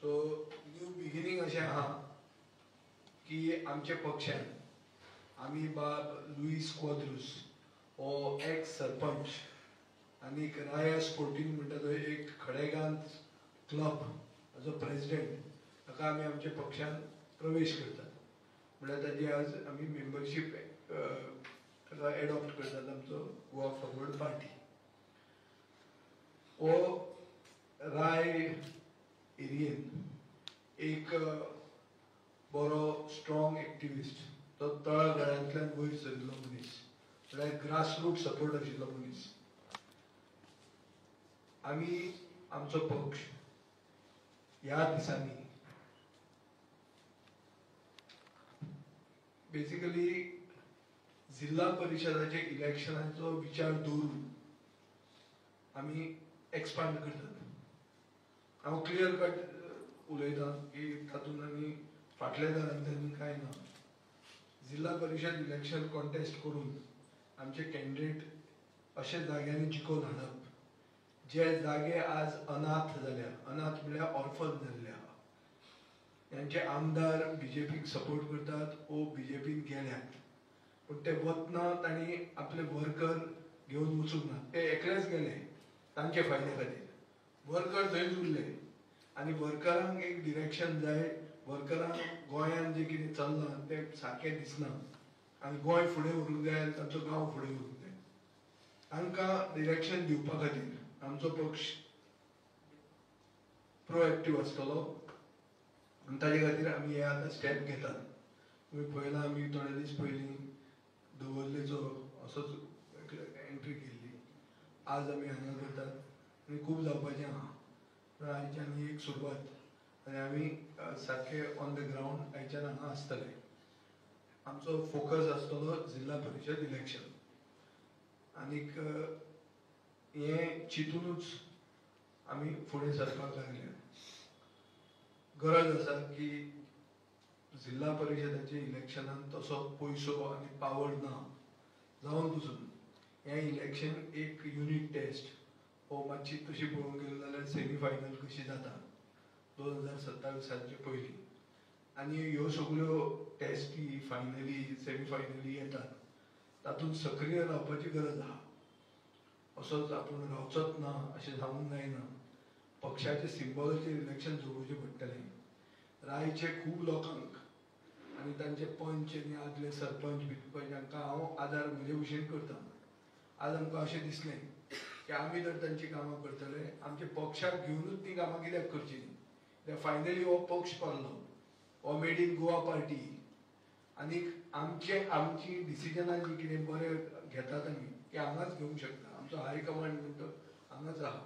So new beginning अशें आहा की आमच्या पक्षान आमी बाब लुईस क्वाद्रुस हो एक्स सरपंच आनी राया स्पोर्टींग म्हणटा तो एक खडेगांत क्लब हाजो प्रेजिडेंट ताका आमी आमच्या पक्षान प्रवेश करतात. म्हळ्यार ताजी आज आमी मेंबरशीप ताका एडॉप्ट करतात आमचो गोवा फॉरवर्ड पार्टी. हो राय एरियेन एक बरो स्ट्रॉंग एक्टिविस्ट, तो तळागाळांतल्यान वयर सरिल्लो मनीस, म्हळ्यार ग्रासरूट सपोर्ट आशिल्लो मनीस. आमी आमचो पक्ष ह्या दिसांनी बेसिकली जिल्हा परिशदाचे इलेक्शनाचो विचार दवरून आमी एक्सपांड करतात. हांव क्लियर कट उलयतां की तातूंत आनी फाटल्या दारांतल्यान कांय ना. जिल्हा परिशद इलेक्शन कॉन्टेस्ट करून आमचे कॅन्डिडेट अशे जाग्यांनी जिखोवन हाडप जे जागे आज अनाथ जाल्या, अनाथ म्हळ्यार ऑर्फन जाल्ले आहा, तांचे आमदार बीजेपीक सपोर्ट करतात ओ बीजेपीन गेल्यात, पूण ते वतना तांणी आपले वर्कर घेवन वचूंक ना, ते एकलेच गेले तांचे फायद्या खातीर. वर्कर थंयच उरले आनी वर्करांक एक डिरेक्शन जाय. वर्करांक गोंयांत जें कितें चल्लां तें सारकें दिसना आनी गोंय फुडें व्हरूंक जाय, तांचो गांव फुडें व्हरूंक जाय. तांकां डिरेक्शन दिवपा खातीर आमचो पक्ष प्रोएक्टीव आसतलो आनी ताजे खातीर आमी हे आतां स्टेप घेतात. तुमी पळयलां आमी थोडे दीस पयलीं दवर्लेचो असोच एंट्री केल्ली, आज आमी हांगा करतात आनी खूब जावपाचें आहा. पूण आयच्यान ही एक सुरवात आनी आमी सारके ऑन the ground आयच्यान हांगा आसतले. आमचो फोकस आसतलो जिल्हा परिशद इलेक्शन आनीक हें चिंतुनूच आमी फुडें सरपाक लागले. गरज आसा की जिल्हा परिशदाच्या इलेक्शनान तसो पयसो आनी पावर ना जावन पसून हें इलेक्शन एक युनीट टेस्ट हो मातशी तशी पळोवंक गेली जाल्यार सेमी फायनल कशी जाता 2027 पयलीं आनी ह्यो सगळ्यो टेस्टी फायनली सेमी फायनली येतात तातूंत सक्रीय रावपाची गरज आहा. असोच आपूण रावचोच ना अशें जावंक जायना. पक्षाचे सिंबॉलाचेर इलेक्शन जोडोवचें पडटलें. रायचे खूब लोकांक आनी तांचे पंच आनी आदले सरपंच बिरपंच हांकां हांव आदार म्हजे भशेन करता. आज आमकां अशें दिसलें की आमी जर तांची कामां करतले आमच्या पक्षाक घेवनूच ती कामां कित्याक करची न्ही. कित्याक फायनली हो पक्ष पारलो, हो मेड इन गोवा पार्टी आनी आमचे आमची डिसिजनां जी कितें बरें घेतात आमी ती हांगाच घेवंक शकता. आमचो हाय कमांड म्हणटा हांगाच आहा.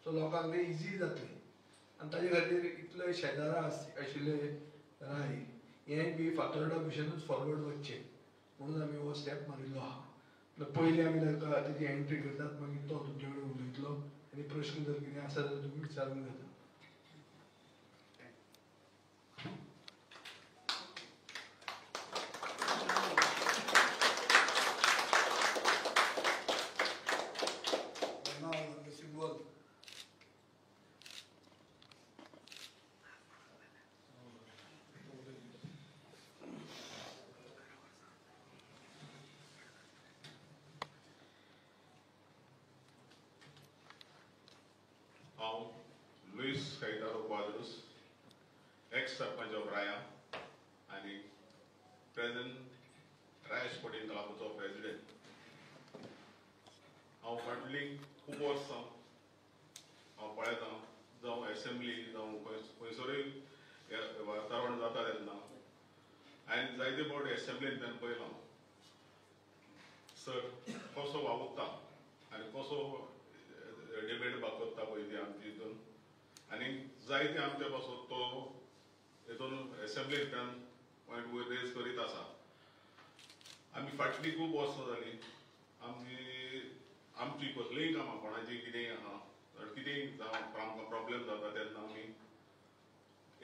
सो लोकांक तें इजी जातलें आनी ताजे खातीर इतले शेजारा आशिल्ले राय हें बी फातोर्डा भशेनूच फॉरवर्ड वचचें म्हणून आमी हो स्टेप मारिल्लो आहा. पयलीं आमी ताका तेजी एंट्री करतात, मागीर तो तुमचे कडेन उलयतलो आनी प्रश्न जर कितें आसा जाल्यार तुमी विचारूंक जाता. हांव Luis Caetano Quadros, ex sarpanch of Raya आनी प्रेझेंट राया स्पोर्टींग क्लबाचो प्रेजिडेंट. हांव फाटलीं खूब वर्सां हांव पळयतां, जावं एसेंब्ली जावं खंयसरूय वातावरण जाता तेन्ना हांवें जायते फावट एसेंब्लींतल्यान पळयलां सर कसो वावुरता आनी कसो डिबेट बाकता पळय ती आमची हितून आनी जायते आमचे पासून तो हितून एसेंब्लींतल्यान पॉयंट वयर रेज करीत आसा. आमी फाटलीं खूब वर्सां जालीं आमची आमची कसलीय कामां कोणाची कितेंय आहा कितेंय जावं आमकां प्रॉब्लेम जाता तेन्ना आमी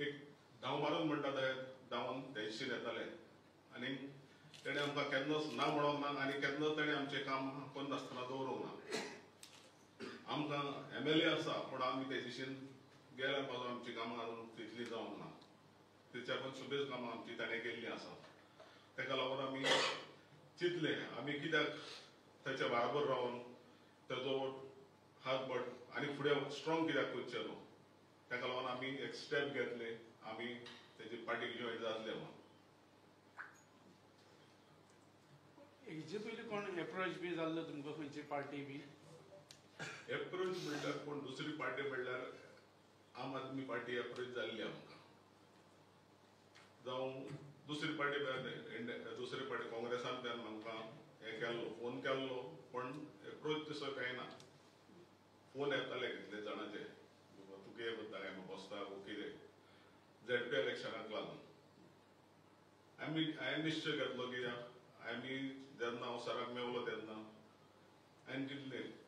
एक धांव मारून म्हणटा ते धांवन तेजशीर येताले आनी तेणें आमकां केन्नाच ना म्हणोंक ना आनी केन्नाच तेणें आमचें काम करनासतना दवरूंक ना. आमकां एम एल ए आसा पूण आमी तेजेशीन गेल्यार पासून आमची कामां अजून तितली तेच्या पण सुबेज कामां आमची ताणें केल्लीं आसा. ताका लागून आमी चिंतलें आमी कित्याक ताच्या बराबर रावन तेजो हातबट आनी फुडें स्ट्रॉंग कित्याक करचें न्हू. ताका लागून आमी एक स्टेप घेतले, आमी तेजे पार्टीक जॉयन जातले म्हणून. हेजे पयलीं कोण एप्रोच बी जाल्लो तुमकां खंयची पार्टी बी? एप्रोच म्हणल्यार कोण दुसरी पार्टी म्हणल्यार आम आदमी पार्टी एप्रोच जाल्ली आमकां, जावं दुसरी पार्टी दुसरी पार्टी काँग्रेसान त्यान आमकां हें केल्लो, फोन केल्लो, पण एप्रोच तसो कांय ना. फोन येताले कितले जाणांचे, तूं कितें करता काय बसता वो कितें, झेडपी इलेक्शनाक लागून आमी हांवें निश्चय घेतलो कित्याक आमी जेन्ना हांव सराक मेवलो तेन्ना हांवें चिंतलें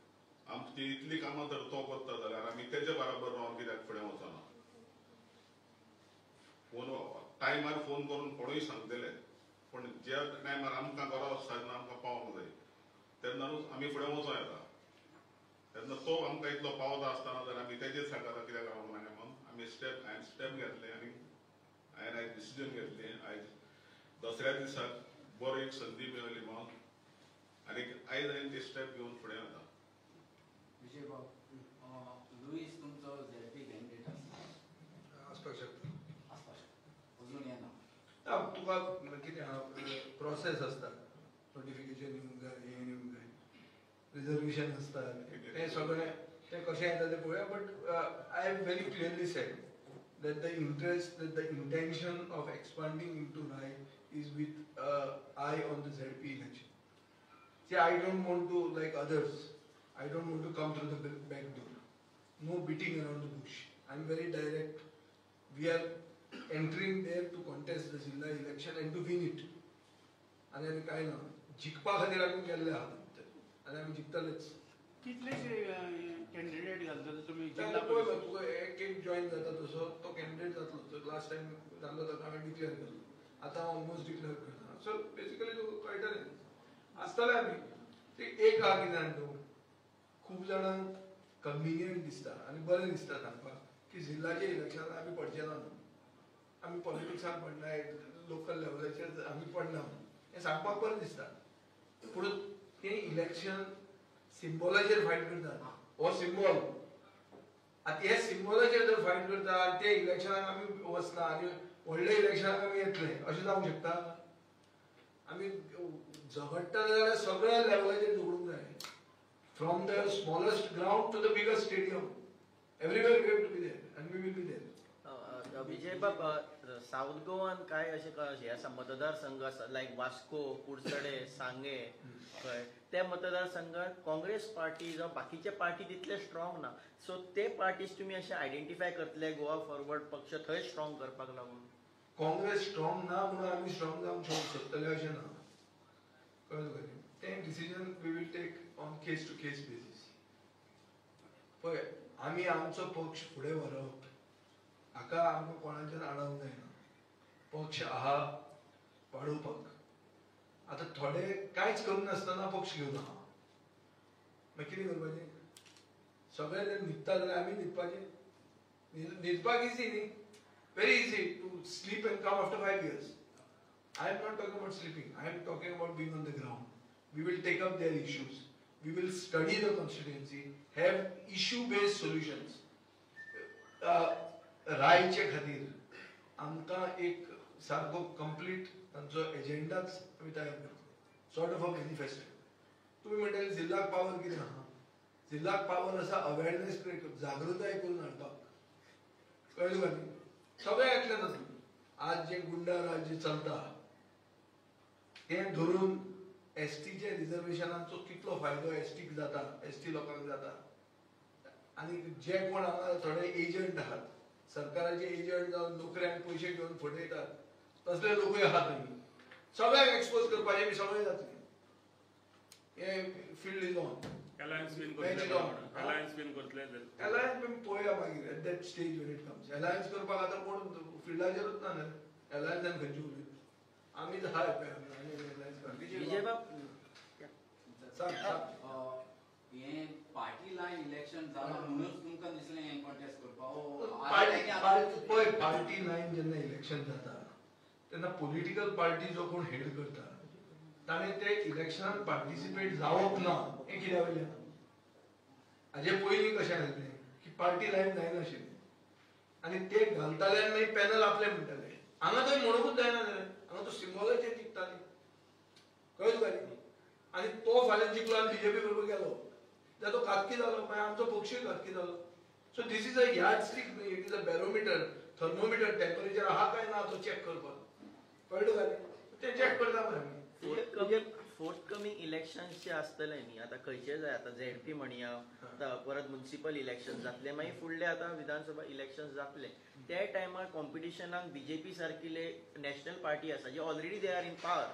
आमची इतली कामां जर तो करता जाल्यार आमी तेजे बराबर रावन कित्याक फुडें वचना. फोन टायमार फोन करून कोणूय सांगतले, पण ज्या टायमार आमकां गरज आसता तेन्ना आमकां पावोंक जाय, तेन्नाच आमी फुडें वचों येता. तेन्ना तो आमकां इतलो पावता आसतना जर आमी तेजेच सांगता कित्याक रावंक ना म्हणून आमी स्टेप हांवें स्टेप घेतलें आनी हांवें आयज डिसिजन घेतलें. आयज दसऱ्या दिसाक बरो एक संदी मेळ्ळी म्हणून आनी आयज हांवें ती स्टेप घेवन फुडें वता. विजय बाब, लुईस तुमचो झेडपी कॅन्डिडेट आसा आसपाक शकता, आसपाक शकता, अजून येना. तुका कितें आहा प्रोसेस आसता, नोटिफिकेशन येवंक जाय, हें येवंक जाय, रिजर्वेशन आसता, तें सगळें तें कशें येता तें पळोवया. But I have very clearly said that the interest, that the intention of expanding into Rai is with eye on the ZP election. See, I don't want to, like others, I don't want to come through the back door. No beating around the bush. I am very direct. We are entering there to contest the Zilla election and to win it. आनी आमी कांय ना, जिखपा खातीर आमी गेल्ले आहात आनी आमी जिखतलेच. कितलेशे कॅन्डिडेट घालतले तुमी? पळय तुका एक एक जॉयन जाता तसो तो कॅन्डिडेट जातलो. लास्ट टायम जाल्लो ताका हांवें डिक्लेअर केल्लो, आतां ऑलमोस्ट डिक्लेअर करता. सो बेसिकली तुका कळटलें आसतलें. आमी ते एक आहा कितें जाण तूं, खूब जाणांक कन्विनियंट दिसता आनी बरें दिसता सांगपाक की जिल्लाच्या इलेक्शनाक आमी पडचे ना, आमी पॉलिटिक्सान पडना, लोकल लेवलाचेर आमी पडना म्हणून हें सांगपाक बरें दिसता. पूण तें इलेक्शन सिम्बॉलाचेर फायट करता, हो सिम्बॉल आतां हे सिम्बॉलाचेर जर फायट करता आनी ते इलेक्शनाक आमी वचना आनी व्हडल्या इलेक्शनाक आमी येतले अशें जावंक शकता? आमी झगडटा जाल्यार सगळ्या लेवलाचेर झगडूंक जाय, from the smallest ground to the biggest stadium, everywhere we have to be there and we will be there. Vijay बाब, साऊथ गोवान काय अशें हे आसा मतदारसंघ आसा लायक वास्को, कुडचडे, सांगे, कळ्ळें, त्या मतदारसंघात काँग्रेस पार्टी जावं बाकीचे पार्टी तितले स्ट्रॉंग ना, सो ते पार्टीज तुमी अशें आयडेंटिफाय करतले गोवा फॉरवर्ड पक्ष थंय स्ट्रॉंग करपाक लागून? काँग्रेस स्ट्रॉंग ना म्हणून आमी स्ट्रॉंग जावंक शकतले अशें ना, कळ्ळें तुका? तें decision we will take on case to case basis. पळय आमी आमचो पक्ष फुडें व्हरप हाका आमकां कोणाच्यान आडावंक जायना. पक्ष आहा वाडोवपाक, आतां थोडे कांयच करिनासतना पक्ष घेवन आहा, मागीर कितें करपाचें? सगळे जर न्हिदता जाल्यार आमी न्हिदपाचें? न्हिदपाक इजी न्ही, very easy to sleep and come after 5 years. I am not talking about sleeping, I am talking about being on the ground. We will take up their issues, we will study the constituency, have issue based solutions. रायचे खातीर आमकां एक सारको complete तांचो एजेंडाच आमी तयार करतले, sort of a manifesto. तुमी म्हणटले जिल्लाक पावर कितें आहा? जिल्लाक पावर आसा अवेरनेस क्रिएट करून, जागृताय करून हाडपाक, कळ्ळें तुका? सगळें येतलें तातूंत. आज जे गुंडा राज्य चलता तें धरून एसटीच्या रिजर्वेशनाचो कितलो फायदो एसटीक जाता, एसटी लोकांक जाता, आनी जे कोण हांगा थोडे एजंट आहात, सरकाराचे एजंट जावन नोकऱ्यांक पयशे घेवन फटयतात तसले लोकूय आहात. आमी सगळ्यांक एक्सपोज करपाचें बी सगळें जातलें. हे field is on, alliance win करतले, अलायन्स विन करतले, अलायन्स बीन पळोवया मागीर at that stage when it comes. Alliance करपाक आतां कोण फिल्डाचेरूच ना न्हय, अलायन्सान खंयची उलयता आमी आहाय पळय. विजय बाब, सांग. हें पार्टी लायन इलेक्शन जालां म्हणूनच तुमकां दिसलें हें कॉन्टेस्ट करपाक? पळय, पार्टी लायन जेन्ना इलेक्शन जाता तेन्ना पॉलिटिकल पार्टी जो कोण हेड करता ताणें ते इलेक्शनान पार्टिसिपेट जावप ना हें कित्या वयल्यान? हाजे पयलीं कशें आसलें की पार्टी लायन जायनाशिल्ली आनी ते घालताले आनी मागीर पॅनल आपले म्हणटाले. हांगा थंय म्हणूंकच जायना जालें, हांगा तो सिम्बॉलाचेर जिखताले, कळ्ळें तुका न्ही? आनी तो फाल्यां जिखलो आनी बीजेपी बरोबर गेलो जाल्यार तो घातकी जालो, मागीर आमचो पक्षूय घातकी जालो. So this is a yardstick न्ही, it is a barometer, thermometer, temperature आहा काय ना तो चॅक करपाक, कळ्ळें तुका न्ही? ते चॅक करता मरे आमी. फोर्थकमींग इलेक्शन्स जे आसतले न्ही, आतां खंयचे जाय, आतां झेडपी म्हणया, आतां परत म्युनिसिपल इलेक्शन जातले, मागीर फुडले आतां विधानसभा इलेक्शन जातले, त्या टायमार कॉम्पिटिशनाक बीजेपी सारकिले नॅशनल पार्टी आसा जी already they are in power,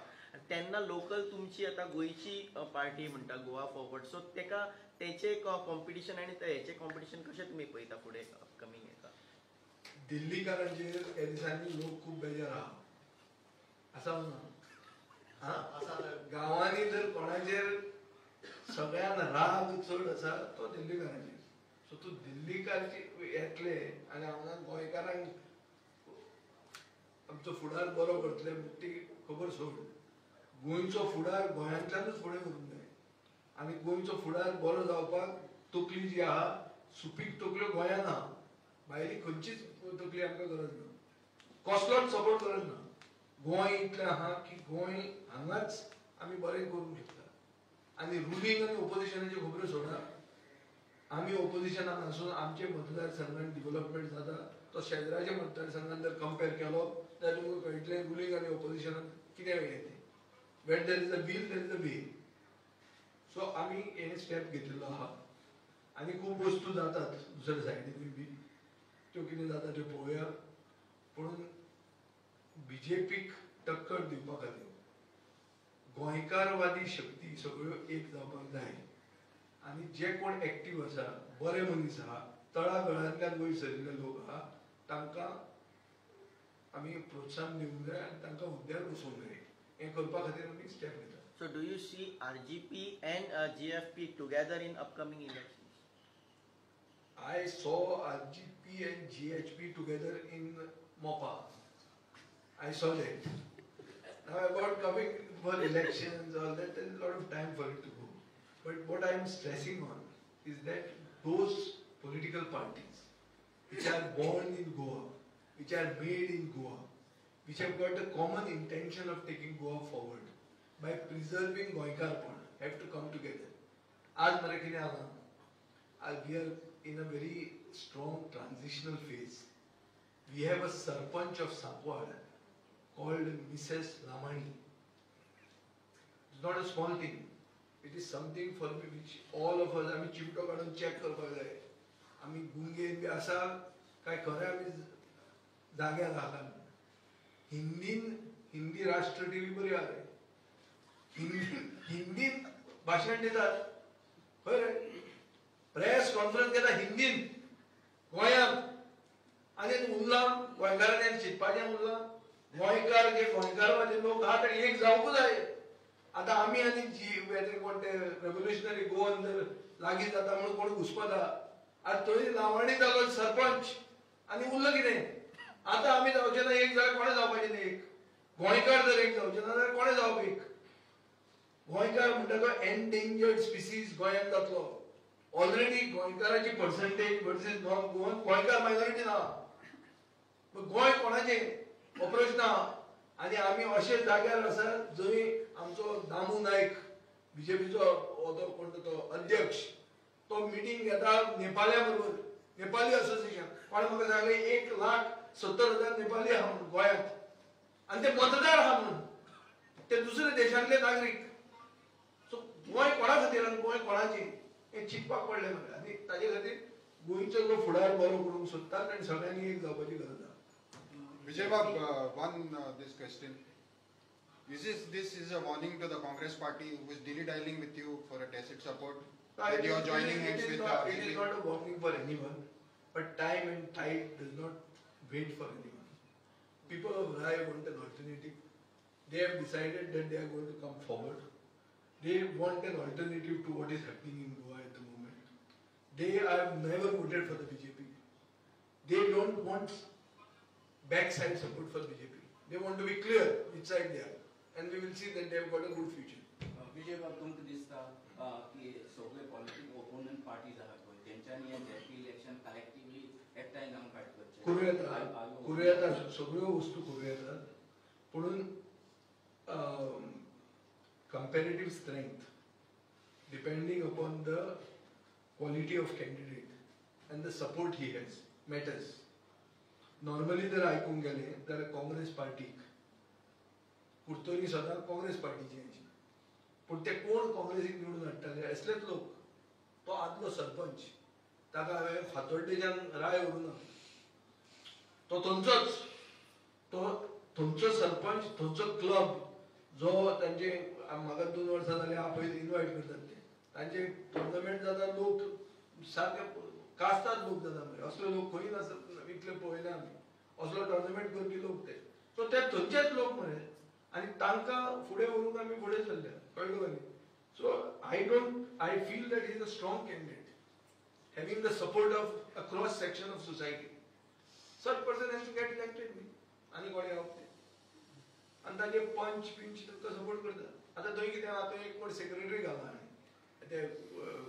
तेन्ना लोकल तुमची आतां गोंयची पार्टी म्हणटा गोवा फॉरवर्ड, सो तेका तेचे कॉम्पिटिशन आनी हेचे कॉम्पिटिशन कशें तुमी पळयता फुडें अपकमींग हेका? दिल्लीकारांचेर ह्या दिसांनी लोक खूब बेजार आहा, आसा ना? गांवांनी जर कोणाचेर सगळ्यान राग चड आसा तो दिल्लीकारांचेर. सो तूं दिल्लीकारची येतले आनी हांगा गोंयकारांक आमचो फुडार बरो करतले ती खबर सोड, गोंयचो फुडार गोंयांतल्यानूच फुडें व्हरूंक जाय आनी गोंयचो फुडार बरो जावपाक तकली जी आहा सुपीक तकल्यो गोंयान आहा, भायली खंयचीच तकली आमकां गरज ना, कसलोच सपोर्ट गरज ना. गोंय इतलें आहा की गोंय हांगाच आमी बरें करूंक शकता. आनी रुलींग आनी ओपोजिशनाच्यो खबऱ्यो सोडा, आमी ओपोजिशनान आसून आमचे मतदारसंघान डिवलपमेंट जाता तो शेजराच्या मतदारसंघान जर कंपेर केलो जाल्यार तुमकां कळटलें रुलींग आनी ओपोजिशनान कितें हें तें. Where there is a will there is a way. So आमी हे स्टेप घेतिल्लो आहा आनी खूब वस्तू जातात दुसऱ्या सायडीनूय बी, त्यो कितें जाता त्यो पळोवया. पूण बीजेपीक टक्कर दिवपा खातीर गोंयकारवादी शक्ती सगळ्यो एक जावपाक जाय आनी जे कोण एक्टीव आसा, बरे मनीस आहा, तळागळांतल्यान वयर सरिल्ले लोक आहा, तांकां आमी प्रोत्साहन दिवंक जाय आनी तांकां हुद्द्यार बसोवंक जाय. हें करपा खातीर आमी स्टेप घेतात. So do you see RGP and GFP together in upcoming elections? I saw RGP and GHP together in Mopa. I saw that. Now about coming for elections, all that, there is a lot of time for it to go. But what I am stressing on is that those political parties which are born in Goa, which are made in Goa, which have got a common intention of taking Goa forward by preserving Goenkarpon, have to come together. Aaj mare kide aala, we are in a very strong transitional phase. We have a sarpanch of Sancoale called Mrs. Lamani. It's not a small thing. It is something for which all of us, आमी चिमटो काडून check करपाक जाय, आमी गुंगेन बी आसा काय खरें आमी जाग्यार आहा. हिंदीन, हिंदी राष्ट्र टीव्ही बरी आहा रे, हिंदीन भाशण दितात खंय रे, प्रेस कॉन्फरन्स घेता हिंदीन गोंयांत, आनी उरलां गोंयकारांनी चिंतपाचें उरलां. गोंयकार जे गोंयकारवादी लोक आहा ते एक जावंकूच जाय. आतां आमी आनी जी कोण ते रेव्होल्युशनरी गोवन जर लागीं जाता म्हणून कोण घुसपता, आतां थंय लावणी जालो सरपंच आनी उरलो कितें? आतां आमी जावचे ना एक जाल्यार कोणें जावपाचें न्ही एक? गोंयकार जर एक जावचे ना जाल्यार कोणें जावप एक? गोंयकार म्हणटा तो एनडेंजर्ड स्पिसीज गोंयांत जातलो. ऑलरेडी गोंयकाराची पर्संटेज वर्सीस नॉन गोवन, गोंयकार मायनॉरिटी ना, गोंय कोणाचें हो प्रश्न आहा. आनी आमी अशे जाग्यार आसा जंय आमचो दामू नायक बीजेपीचो हो तो कोण तो अध्यक्ष, तो मिटींग घेता नेपाल्या बरोबर, नेपाली असोसिएशन. कोणें म्हाका सांगलें 1,70,000 नेपाली आहा म्हणून गोंयांत, आनी ते मतदार आहा म्हणून, ते दुसऱ्या देशांतले नागरीक. सो गोंय कोणा खातीर आनी गोंय कोणाचें हें चिंतपाक पडलें म्हाका. आनी ताजे खातीर गोंयचो जो फुडार बरो करूंक सोदतात आनी सगळ्यांनी एक जावपाची गरज आहा. Vijay Bab, one this question. This is a warning to the Congress party who is dilly-dallying with you for a tacit support, that you are joining hands with the RGP. It is not a warning for anyone, but time and tide does not wait for anyone. People of Rai want an alternative. They have decided that they are going to come forward. They want an alternative to what is happening in Goa at the moment. They have never voted for the BJP. They don't want backside support for BJP. They want to be clear which side they are, and we will see that they have got a good future. Vijay बाब, तुमकां दिसता की सगळे political ओपोनंट parties आहात पळय, तेंच्यांनी हें ZP election collectively एकठांय जावन फायट करचें? करूं येता, करूं येता, सगळ्यो वस्तू करूं येतात. पुणून comparative strength depending upon the quality of candidate and the support he has matters. Normally जर आयकूंक गेलें जाल्यार काँग्रेस पार्टीक कुर्तोरी सदां काँग्रेस पार्टीची आशिल्ली, पूण ते कोण काँग्रेसीक निवडून हाडटाले असलेच लोक. तो आदलो सरपंच, ताका हांवें फातोड्डेच्यान राय व्हरूना, तो थंयचोच, तो थंयचो सरपंच, थंयचो क्लब जो तांचे म्हाका 2 वर्सां जालीं आपय इनवायट करतात, ते तांचे टुर्नामेंट जाता, लोक सारके कास्ताद लोक जाता मरे, असले लोक खंय नासत इतले पळयना आमी, असलो टुर्नामेंट करपी लोक ते. सो ते थंयचेच लोक मरे, आनी तांकां फुडें व्हरूंक आमी फुडें सरल्या, कळ्ळें तुका न्ही? So I feel that is a strong candidate having the support of a cross section of society. Such person has to get elected न्ही, आनी कोणें येवप तें. आनी ताजे पंच पिंच तांकां सपोर्ट करतात. आतां थंय कितें आहा, थंय एक कोण सेक्रेटरी घाला हाणें ते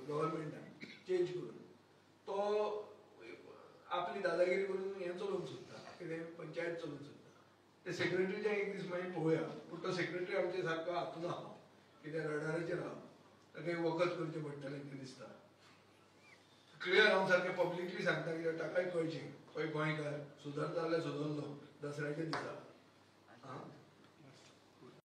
गव्हर्मेंटान चेंज करून, तो आपली दादागिरी करून हें चलोवंक सोदता, कितें पंचायत चलोवंक सोदता. ते सेक्रेटरीचे एक दीस मागीर पळोवया, पूण तो सेक्रेटरी आमचे सारको हातून आहा, कितें रडाराचेर आहा, ताका एक वखद करचें पडटलें कितें दिसता. क्लियर हांव सारकें पब्लिकली सांगता, कित्याक ताकाय कळचें, खंय गोंयकार सुदारता जाल्यार सुदरलो दसऱ्याच्या दिसा.